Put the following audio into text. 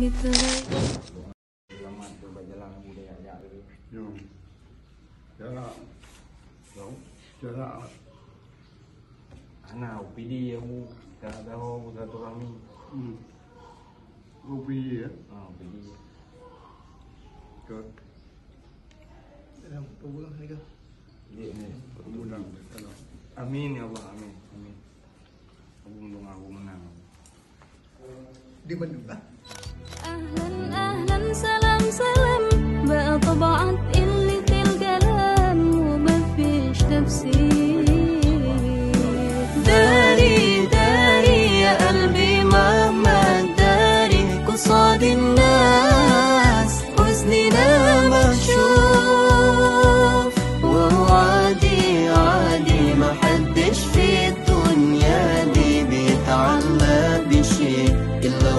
بيتغير. Ana OPD aku tak tahu satu kami. OPD ya? Ah, OPD. Good. Amin ya Allah, amin. Amin. Aku mendoa aku menang. Di mana? أهلا أهلا سلام سلام بقى طبعا قلة الكلام ومفيش تفسير. داري داري يا قلبي مهما تداري قصاد الناس حزننا مكشوف، وهو عادي عادي محدش في الدنيا دي بيتعلق بشيء إلا